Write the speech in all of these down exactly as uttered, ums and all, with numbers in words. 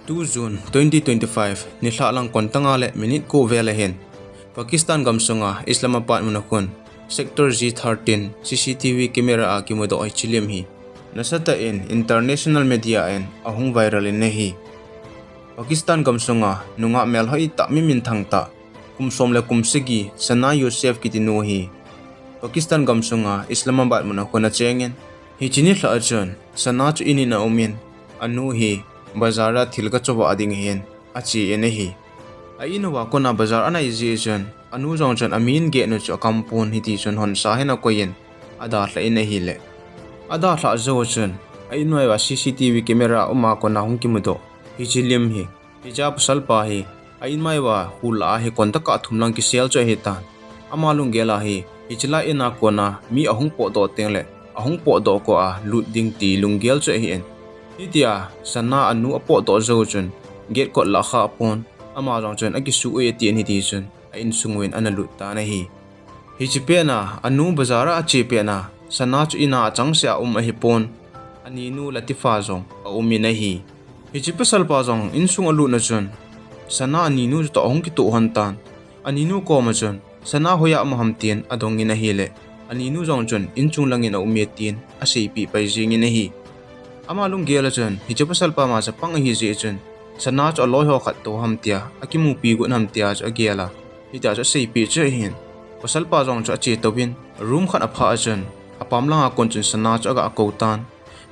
Two June twenty twenty-five, nilhah lang kon tanga le minute ko vel ahin, Pakistan gamsunga Islamabad muna khun Sector G thirteen C C T V camera a kimudoh hiche lim hi nasatah in international media in ahung viral in ahi. Pakistan gamsunga nungah melhoi tah, mi minthang tah, kum som le kum sagi Sana Youssef kiti nu hi Pakistan gamsunga Islamabad muna khun achengin, hiche nilhah a chun Sana chu in in aumin, anu hi bazar a thil gachovah ding ahin achen ahi. A in uva kona bazar anai jeh chun, anu jong chun amin geh nu chu akam pon hiti chun honsa hin akoiyin adalhah in ahile, adalhah jou chun a in uva C C T V camera uma kona hung kimudoh hiche lim hi, hiche a pasalpa hi a in mai uva hul a hi kon tah a thum lang kisel chu ahitan. Ama lunggel a hi, hiche lai in a kona mi ahung potdoh teng le ahung potdoh ko a lut ding ti lunggel chu ahin, hitia Sana anu apotdoh jou chun gate kot lah kha pon, ama jong chun akisuh e atin hiti chun a insung uvin ana lut tan ahi. Hiche pet a anu bazar a ache pet a Sana chu in a achangseh a um ahipon, aninu Latifa jong aumin ahi. Hiche pasalpa jong insung alut na chun Sana aninu chu toh ahung kitoh lhon tan. Aninu koma chun Sana hoiya um ham tin adongin ahile, aninu jong chun inchung langin aume tin aseipeh pai jengin ahi. Ama lunggel a chun hiche pasalpa ma chapang ahi jeh chun Sana chu aloiho khat toh ham tia, akimupi got ham tia chu agel a, hitia chu aseipeh chu ahin, pasalpa jong chu ache touvin room khat aphah a chun apam langa kon chun Sana chu aga kou tan.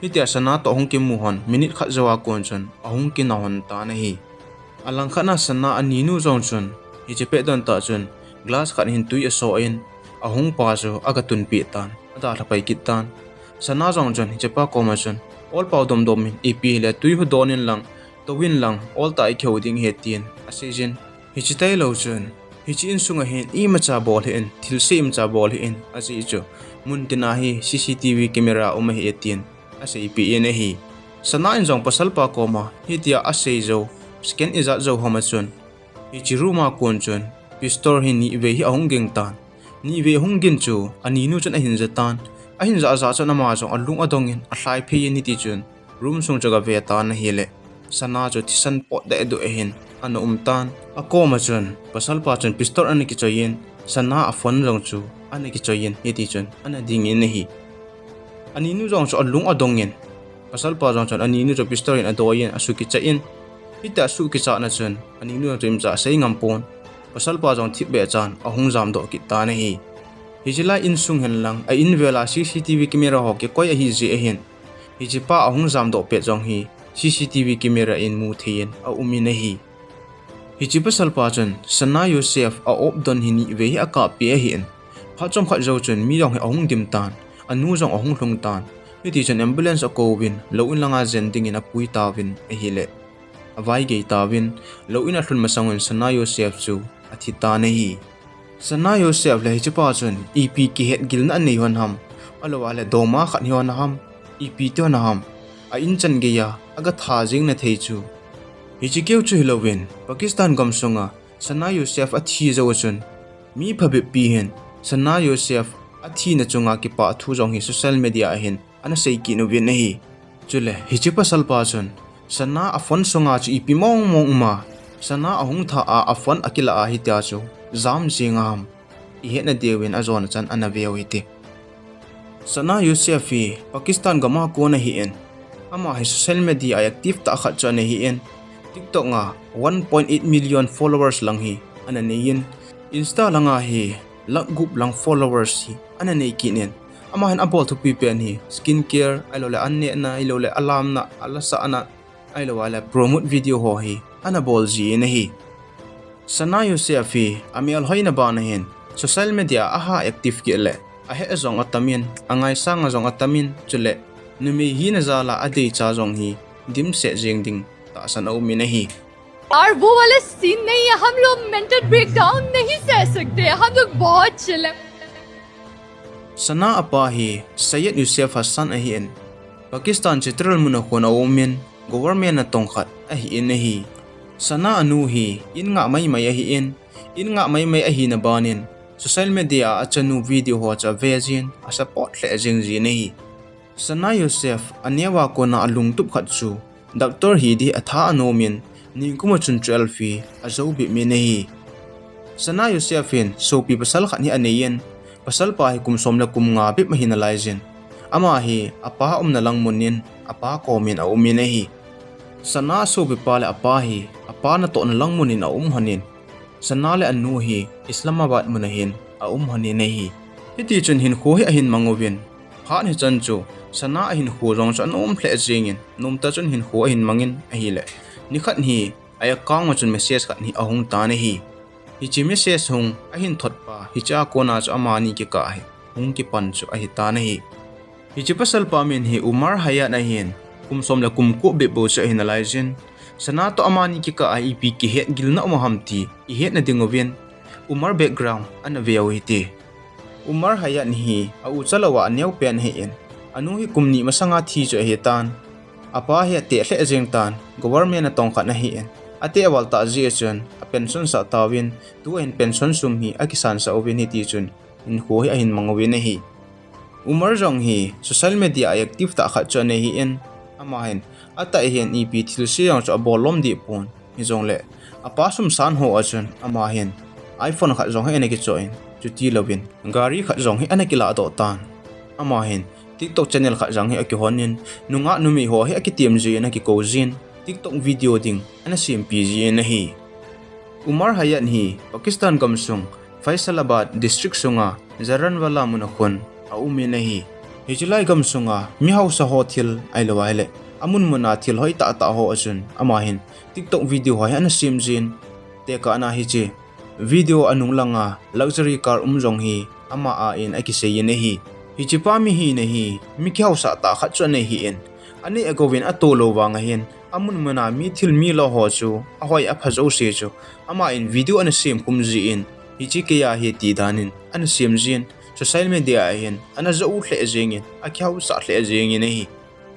Hitia Sana toh ahung kimu lhon minute khat jou a kon chun ahung kina lhon tan ahi. Alangkhat a Sana aninu jong chun hiche pet don tah chun glass khat hin twi asoh in, ahung pa chu aga tunpeh tan, adalha pai kit tan. Sana jong chun hichepa koma chun, olpao domdom in, ipi hile twi ho don in lang, touvin lang, oltah a ikihou ding ahi tin aseijin. Hiche tailou chun, hiche insunga hin imacha bol hih in, thilse imacha bol hih in, ajeh chu muntina hi C C T V camera um ahi e tin aseipeh in ahi. Sana in jong pasalpa koma hitia asei jou, second ijat jou ham a chun, hiche room a kon chun pistol hi nivei hi ahung ging tan. Nivei ahung gin chu aninu chun ahin ja tan. Ahin jah jah chun ama jong alung adongin alhai phei in hiti chun room sung chu aga ve tan ahile, Sana chu thisan potdoh deh ahin ana um tan. Akoma chun pasalpa chun pistol ana kichoi in, Sana a phone jong chu ana kichoi in hiti chun ana dingin ahi. Aninu jong chu alung adongin, pasalpa jong chun aninu chu pistol in adoiyin asuh kicha in, hitia asuh kichana chun aninu jong chu imacha asei ngam pon, pasalpa jong thipbeh chan ahung jamdoh kit tan ahi. Hiche lai insung hen lang a in vel a C C T V camera ho kikoi ahi jeh ahin, hichepa ahung jamdoh pet jong hi C C T V camera in mu thei in aumin ahi. Hiche pasalpa chun Sana Youssef a-op don hi nivei hi akappeh ahin, phat chomkhat jou chun mi jong hi ahung dim tan, anu jong ahung lhung tan. Hiti chun ambulance akouvin, lou in langa jen dingin apui tauvin ahile, avaigei tauvin, lou in alhun masang un Sana Youssef chu athi tan ahi. Sana Youssef le hichepa chun ipi kihetgilna anei lhon ham, ahilouleh doma khat hi lhon ham, ipi ti lhon ham, a in chan geiya aga tha jeng na thei chu. Hiche keu chu hilouvin, Pakistan gamsunga Sana Youssef athi jou a chun, mi phabep pi hin Sana Youssef athina chunga kipah thu jong hi social media a hin ana sei kit uvin ahi. Chule hiche pasalpa chun Sana a phone sunga chu ipi mong mong um a, Sana ahung tha a, a phone akilah a hitia chu jam jeng a ham, ihetna diuvin ajona chan ana veu hite. Sana Youssef hi Pakistan gam a kon ahin, ama hi social media a active tah khat chu ana hin, TikTok a one point eight million followers lang hi ana neiyin, Insta langa hi lakh gup lang followers hi ana nei kit in, ama hin abol thupi pen hi skin care, ahilouleh an nehna, ahilouleh alamna, alasahna, ahilouleh promote video ho hi ana bol jin ahi. Sana Youssef hi amelhoina bana hin social media a aha active kit le, ahet jong atamin, angaisang jong atamin, chule numei hina jal a adeicha jong hi dimset jeng ding tahsan aumin ahi. यार, वो वाला सीन नहीं है, हम लोग mental breakdown नहीं सह सकते, हम लोग बहुत चिल है। Sana apa hi Syed Youssef Hassan ahin, Pakistan central mun a khun aumin, government natong khat ahin ahi. Sana anu hi in ngah maimai ahin, in ngah maimai ahina banin social media a achanu video ho chu ave jin, asupport lheh jeng jin ahi. Sana Youssef aneo a kona alungtup khat chu Doctor hi ding atha anom in, ningkum a chun twelve hi ajou bep in ahi. Sana Yusuf hin sopi pasal khat hi anei in, pasal pa hi kum som le kum nga bep ahi nalai jin, ama hi apa umna lang mun in apa kom in aum in ahi. Sana sopi pa le apa hi apa natohna lang mun in aum hon in, Sana le anu hi Islamabad mun a hin aum hon in ahi. Hiti chun hinkho hi ahin mang uvin, phat hi chan chu Sana a hinkho jong chu anom lheh jeng in, nomtah chun hinkho ahin mang in ahile, nikhat hi a account a chun message khat hi ahung tan ahi. Hiche message hung ahin thot pa hiche a kona chu amani kikah hi hung kipan chu ahi tan ahi. Hiche pasal pa min hi Umar Hayat ahin, kum som le kum ko bep bou chu ahi nalai jin, Sana toh amani kikah a ipi kihet gilna um ham ti ihetna ding uvin, Umar background ana ve u hite. Umar Hayat hi a u cha lou a aneo pen ahi in, anu hi kum ni masanga thi chu ahi tan. Apa hi ateh lheh jeng tan, government a tong khat ahi in, ateh val tah jeh chun a pension sah tauvin, tu ahin pension sum hi akisan sah uvin hiti chun hinkho hi ahin mang uvin ahi. Umar jong hi social media a active tah khat chu anei ahi in, ama hin atah hin ipi thilse jong chu abol lom deh pon, hijongle apa sum san ho a chun ama hin iPhone khat jong hi ana kichoh in, chuti louvin gari khat jong hi ana kilah doh tan. Ama hin TikTok channel khat jong hi akihon in, nungah numei ho hi akitem jin akikou jin, TikTok video ding ana sempi jin ahi. Umar Hayat hi Pakistan gamsung Faisalabad district sunga Jallianwala mun a khun aum in ahi. Hiche lai gamsunga mi hausa ho thil ahilou ahile, amun muna thil hoi tah tah ho a chun ama hin TikTok video ho hi ana sem jin, tekah na hiche video a nung langa luxury car um jong hi ama a in akisei in ahi. Hiche pa mi hina hi mi kihausa tah khat chu anei ahi in, anei agouvin ato lou vang ahin, amun muna mi thil mi lo ho chu ahoi apha jouse chu ama in video ana sem khum jin, hiche kei a hi ti dan in ana sem jin, social media a hin ana jou lheh jeng in, akihausa lheh jeng in ahi.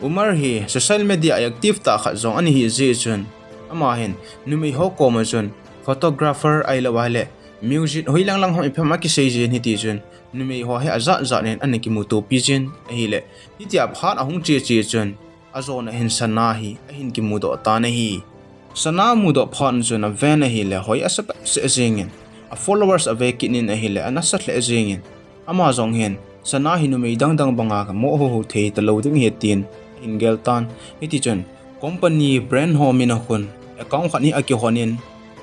Umar hi social media a active tah khat jong ana hi jeh chun, ama hin numei ho kom a chun photographer ahilou ahile music hoi lang lang ho ipi ham akisei jin hiti chun, numei ho hi ajat jat in ana kimuto pi jin ahile, hitia phat ahung che che chun, ajona hin Sana hi ahin kimudoh tan ahi. Sana mudoh phat chun aven ahile hoi asa behseh jeng in, a followers ave kit in ahile anasa lheh jeng in, ama jong hin Sana hi numei dang dang banga kimoh ho ho thei talou ding ahi tin ahin gel tan. Hiti chun company brand ho min a khun account khat hi akihon in,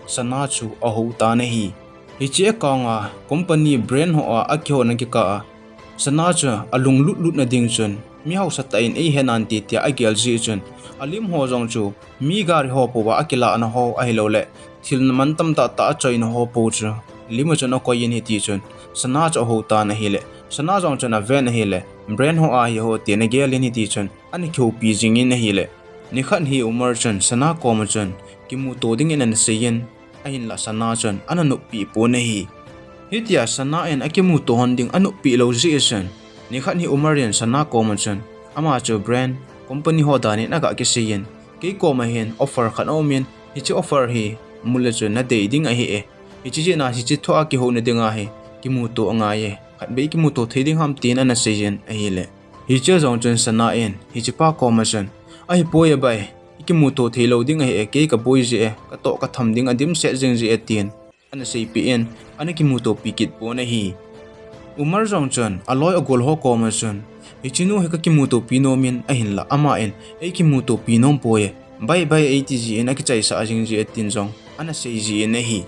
Sana chu ahou tan ahi. Hiche account a company brand ho a akihona kikah a, Sana chu alunglut lut na ding chun mi hausa tah in eihe nante tia agel jeh chun, alim ho jong chu mi gari ho pouva akilahna ho ahiloule thil mantam tah tah achoina ho pou chu lim a chun akoi in hiti chun, Sana chu ahou tan ahile, Sana jong chun aven ahile, brand ho a hi ho tin agel in hiti chun ana kihoupi jing in ahile, nikhat hi Umar chun Sana kom a chun kimuto ding in ana sei in, ahinlah Sana chun ana noppi pon ahi. Hitia Sana in akimuto hon ding anoppi lou jeh chun, nikhat hi Umar in Sana kom a chun ama chu brand company ho dan in aga kisei in, kei kom a hin offer khat aum in, hiche offer hi mule chun nadei ding ahi e, hiche jeh a hiche thu a kihouna dinga hi kimuto angai e, khatvei kimuto thei ding ham tin ana sei in ahile, hiche jong chun Sana in hiche pa kom a chun, ahipoi e bai, ikimuto thei lou ding ahi e, kei kaboi jeh e, katoh katham ding adimset jing jeh e tin ana seipeh in, ana kimutopi kit pon ahi. Umar jong chun aloi agol ho kom a chun, hiche nu hi kakimutopi nom in ahinlah ama in eikimutopi nompoi e, bai bai eiti jeh in akichaisah jing jeh e tin jong ana sei jin ahi.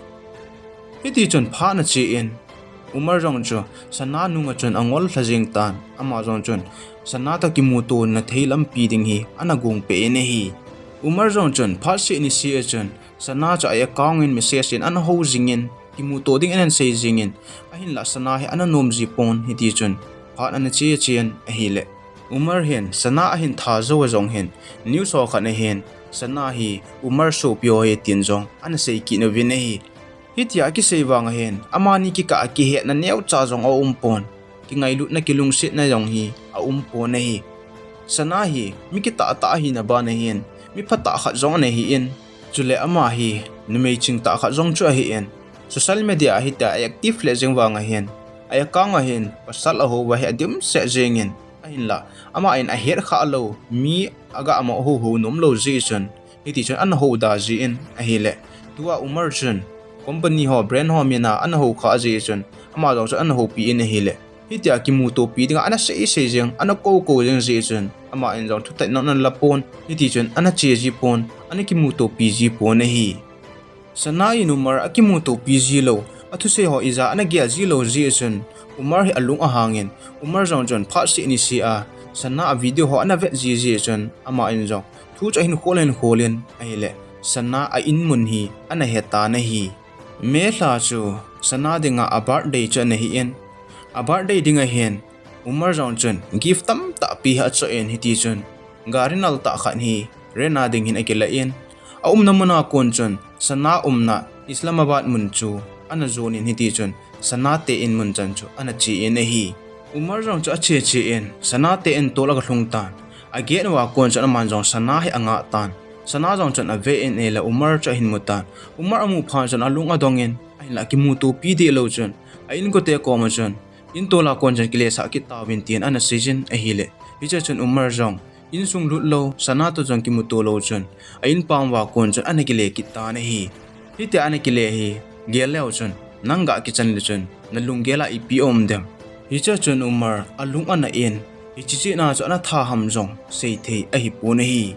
Hiti chun phat ana che in, Umar jong chu Sana nung a chun angol lha jeng tan, ama jong chun Sana toh kimutona thei lampi ding hi ana gongpeh in ahi. Umar jong chun phat seh niseh a chun Sana chu a account in message in ana hou jing in, kimuto ding in ana sei jing in, ahinlah Sana hi ana nom ji pon hiti chun phat ana che chen ahile, Umar hin Sana ahin tha jou a jong hin news ho khat a hin Sana hi Umar sopi ho ahi tin jong ana sei kit uvin ahi. Hitia akisei vang a hin amani kikah a kihetna neocha jong aum pon, kingailutna kilungsetna jong hi aum pon ahi. Sana hi mi kitah tah ahina ban a hin mi phatah khat jong ana hi in, chule ama hi numei chingtah khat jong chu ahi in, social media a hitia active lheh jeng vang a hin a account a hin pasal ahouva hi adimset jeng in, Ahinla, aman ahet kha lou, mi aga mo ho ho nom lou jeh chun, hiti chun ana ho da jin ahile. Tua Umar chun, company ho, brand ho mina ana ho kha jeh chun, ama jong chun ana hopi in ahile. Hitia kimutopi dinga ana sei sei jing, ana kou kou jing jeh chun, aman jong thutetna ana la pon, hiti chun ana che ji pon, ana kimutopi ji pon ahi. Sana in Umar akimutopi ji lou, athusei ho ija ana gel ji lou jeh chun, Umar hi alung ahangin, Umar jong chun phat seh ni seh a, Sana a video ho ana vet ji jeh chun, aman jong thu chu ahin khol hin kholin ahile, Sana a in mun hi ana he tan ahi. May lha chu Sana dinga a birthday chu ana hi in, a birthday dinga hin Umar jong chun gift tamtah pi hi achoh in hiti chun, gari nal tah khat hi rent a ding hin akila in, aumna muna kon chun Sana umna Islamabad mun chu ana jon in hiti chun Sana te in mun chan chu ana che in ahi. Umar jong chu ache che in Sana te in tol aga lhung tan. Agate uva kon chun aman jong Sana hi anga tan. Sana jong chun ave in ahile Umar chu ahin mu tan. Umar amu phat chun alung adong in, ahinla kimutopi deh lou chun, a inkote koma chun, in tol a kon chun kile sah kit tauvin tin ana sei jin ahile. Hiche chun Umar jong insung lut lou, Sana to jong kimuto lou chun, a in pam uva kon chun ana kile kit tan ahi. Hitia ana kile hi gel leu chun, nang ga kichan le chun, na lunggel a ipi um dem? Hiche chun Umar alung ana in, hiche chena chu ana tha ham jong sei thei ahi pon ahi.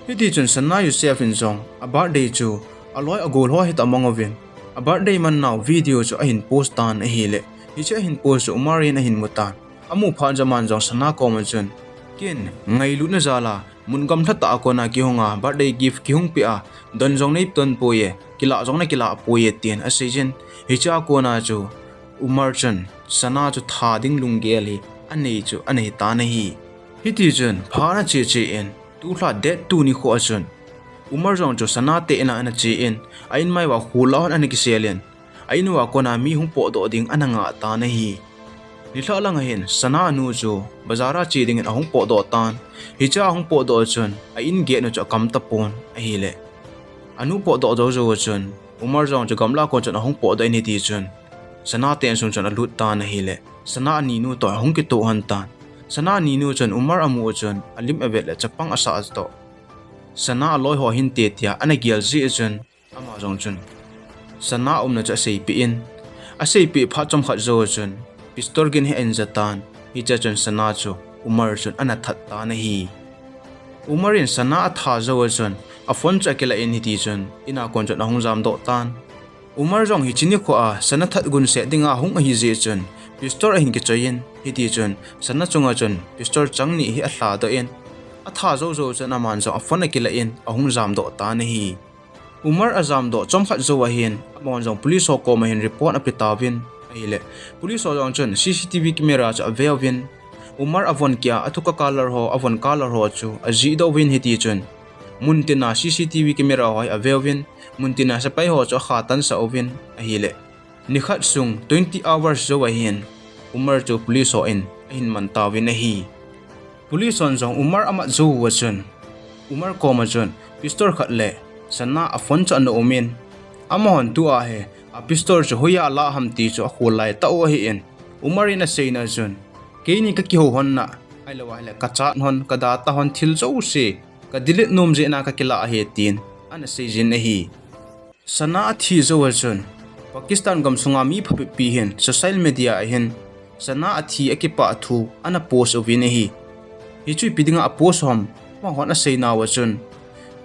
Hiti chun Sana Yusuf in jong a birthday chu aloi agol ho hi ta mang uvin, a birthday man nau video chu ahin post tan ahile. Hiche ahin post chu Umar in ahin mu tan. Amu phat chun aman jong Sana koma chun, ken ngailutna jal a mun gamla tah a kona kihung a birthday gift kihung pe a, don jong nei ton poi e, kila jong na kila poi e tin asei jin. Hiche a kona chu Umar chun Sana chu tha ding lunggel hi anei chu ana hi tan ahi. Hiti chun phat ana che che in, tulha date two nikho a chun Umar jong chu Sana te in a ana che in, a in mai uva khul a hon ana kisel in, a in uva kona mi hung potdoh ding ana ngah tan ahi. Nilhah lang ahin Sana nu chu bazar a che dingin ahung potdoh tan. Hiche ahung potdoh chun a in gate u chu akam tapon ahile. Anu potdoh jou jou chun Umar jong chu gamla kon chun ahung potdoh in hiti chun Sana te insung chun alut tan ahile. Sana aninu toh ahung kitoh hon tan. Sana aninu chun Umar amu chun alim avet le chapang asah toh, Sana aloi ho hinte tia ana gel jeh chun, ama jong chun Sana umna chu aseipeh in, aseipeh phat chomkhat jou chun pistol gin hi ahin ja tan. Hiche chun Sana chu Umar chun ana that tan ahi. Umar in Sana atha jou chun a phone chu akila in hiti chun in a kon chun ahung jamdoh tan. Umar jong hiche nikho a Sana that gunset dinga ahung ahi jeh chun pistol ahin kichoi in, hiti chun Sana chunga chun pistol chang ni hi alhadoh in, atha jou jou chun aman jong a phone akila in ahung jamdoh tan ahi. Umar ajamdoh chomkhat jou ahin, aman jong police ho koma hin report ape tauvin ahile. Police ho jong chun C C T V camera chu ave uvin, Umar avon kia, athuka color ho, avon color ho chu ajihdoh uvin hiti chun, muntina C C T V camera ho hi ave uvin, muntina sepai ho chu akha tansah uvin ahile. Nikhat sung twenty hours jou ahin, Umar chu police ho in ahin man tauvin ahi. Police hon jong Umar amat jou uva chun, Umar koma chun pistol khat le Sana a phone chu ana um in, amahon tua hi a pistol chu hoiya alah ham ti chu akhol lai tah u ahin, Umar in aseina chun, keini kakihou hon na, ahilou ahile kachat hon, kadata hon, thil jouse ka delete nom jeh a kakilah ahi tin ana seijin ahi. Sana athi jou a chun Pakistan gamsunga mi phabep pi hin social media a hin Sana athi akipah thu ana post uvin ahi. Hichu ipi dinga apost u ham, amahon aseinauva chun,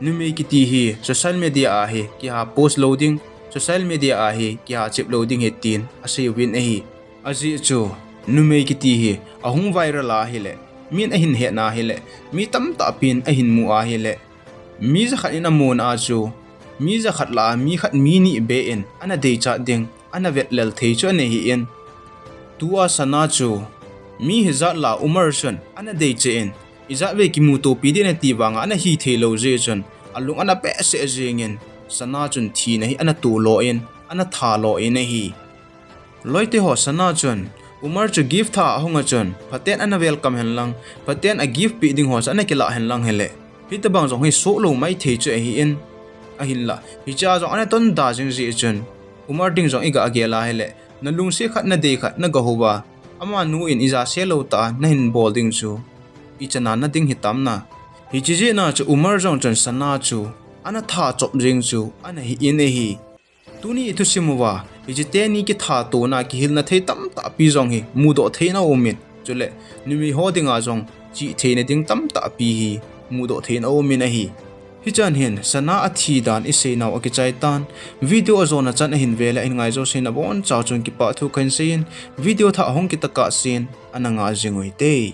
numei kiti hi social media a hi kiha post lou ding, social media a hi kiha chep lou ding ahi tin asei uvin ahi. Ajeh chu numei kiti hi ahung viral ahile, min ahin hetna ahile, mi tamtah pin ahin mu ahile, mi jakhat in amuna chu mi jakhat lah a mi khat mi ni beh in ana deichat ding, ana vetlel thei chu anei ahin. Tua Sana chu mi hijat lah a Umar chun ana deicheh in, ijat vei kimutopi ding nati vanga ana hithei lou jeh chun alung ana behseh jengin, Sana chun thina hi ana tolo in, ana thalo in ahi. Loite ho, Sana chun Umar chu gift tha ahung a chun phaten ana welcome henlang, phaten a gift peh ding ho chu ana kilah henlang hile, hitobang jong hi soh lou maithei chu ahin. Ahinlah hichea jong ana tonda jing jeh chun Umar ding jong iga gel ahile, nalungset khat, nadei khat naga houva, Amanu in ija selou tah a nahin bol ding chu ichan a nading hitam na. Hiche jeh a chu Umar jong chun Sana chu ana thachop jing chu ana hi in ahi. Tuni ithusim uva, hiche teni kithatona kihilna thei tamtah pi jong hi mudoh theina umin, chule numei ho dinga jong chihtheina ding tamtah pi hi mudoh theina umin ahi. Hichan hin Sana athi dan iseinau akichai tan, video ajona chan ahin vele ahin ngai jouse nabonchauva chun kipah thu kahin seiyin, video thah hung kitah kahsen ana ngah jing uvin te.